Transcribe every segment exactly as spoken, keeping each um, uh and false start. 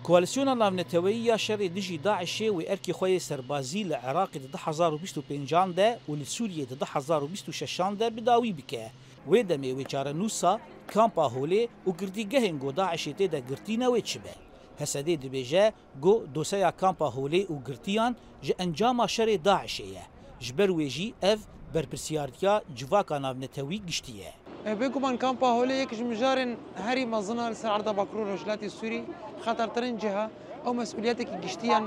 Koalîsyona navneteweyî ya şerê dijî DAIŞê wê erkê xwe yê serbazî li Iraqê di du hezar û bîst û pêncan de û li Sûriyê di du hezar û bîst û şeşan de bi dawî bike. Wê demê wê çarenûsa kampa Holê û girtîgehên ku DAIŞê tê de girtî ne wê çi be. H S D dibêje ku doseya kampa Holê û girtiyan ji encama şerê DAIŞê ye. Ji ber wê jî ev berpirsiyariya civaka navnetewî giştî ye. E, bêguman kampa Holê yek ji mijarên herî mezin a li ser erda Bakur û Rojhilatê Sûrî. Xetertirin cih e. Ew mesûliyetekî giştî ye,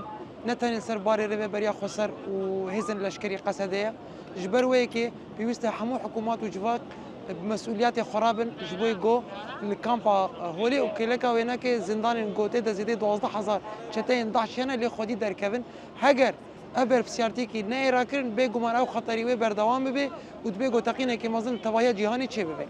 ne tenê li ser barê rêveberiya xweser û hêzên leşkerî Qesede ye. Ji ber wê yekê pêwîst e hemû hikûmat û civak bi mesûliyetê xwe re bin ji bo ku li kampa Holê û kêleka wênekê zindanên ku tê de zêdeyî duwazdeh hezar çeteyên DAIŞ hene lê xwedî derkevin. Heger ev berpirsiyartiyekî neyê rakirin, bêguman ew xeterî wê berdewam bibe û dibê ku teqînekî mezin li tevahiya cîhanê çêbibe.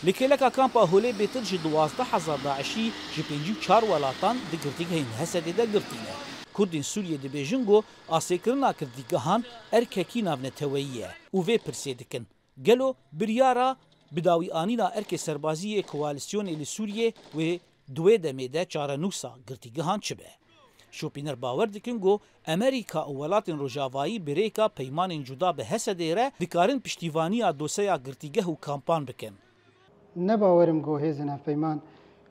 Li kêleka kampa Holê bêtir ji duwazdeh hezar DAIŞî ji pêncî û çar welatan di girtîgehên H S D'ê de girtî ne. Kurdên Sûriyê dibêjin ku asêkirina girtîgehan erkekî navneteweyî ye û vê pirsê dikin, gelo biryara bidawîanîna erkê serbazî yê koalîsyonê li Sûriyê wê di wê demê de çarenûsa girtîgehan çi be? Şopîner bawer dikin ku Amerîka û welatên Rojavayî bi rêka peymanên cuda bi H S D'ê re dikarin piştîvaniya doseya girtîgeh û kampan bikin. Ne bawerim ku hêzên hevpeyman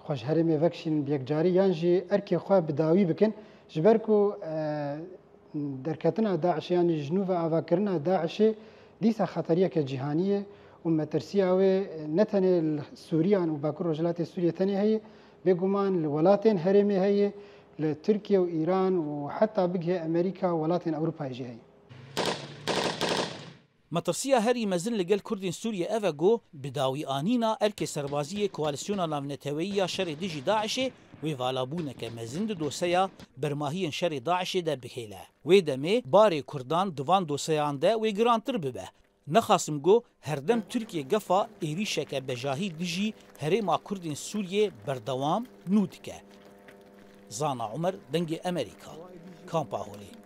xwe ji herêmê vekişînin bi yekcarî yan jî erkê xwe bi dawî bikin, ji ber ku, e, derketina DAIŞê yan jî ji nû ve avakirina DAIŞê dîsa xeteriyeke cîhanî ye û metirsiya wê ne tenê li Sûriyan û Bakur Rojhilatê Sûriyê tenê heye, bêguman li welatên herêmê heye, li Tirkiye û Îran û heta bigihê Amerîka û welatên Ewropayê jî heye. Metirsiya herî mezin li gel Kurdên Sûriyê ev e ku bidawîanîna erkê serbazî yê Koalîsyona Navneteweyî ya Şerê Dijî DAIŞê wê valabûneke mezin di doseya bermahiyên şerê DAIŞê de bihêle. Wê demê barê Kurdan di van doseyan de wê girantir bibe. Nexasim ku herdem Tirkiye gefa êrîşeke bejahî dijî herêma Kurdên Sûriyê berdewam nû dike. Zana Umer, Dengê Amerîka, Kampa Holê.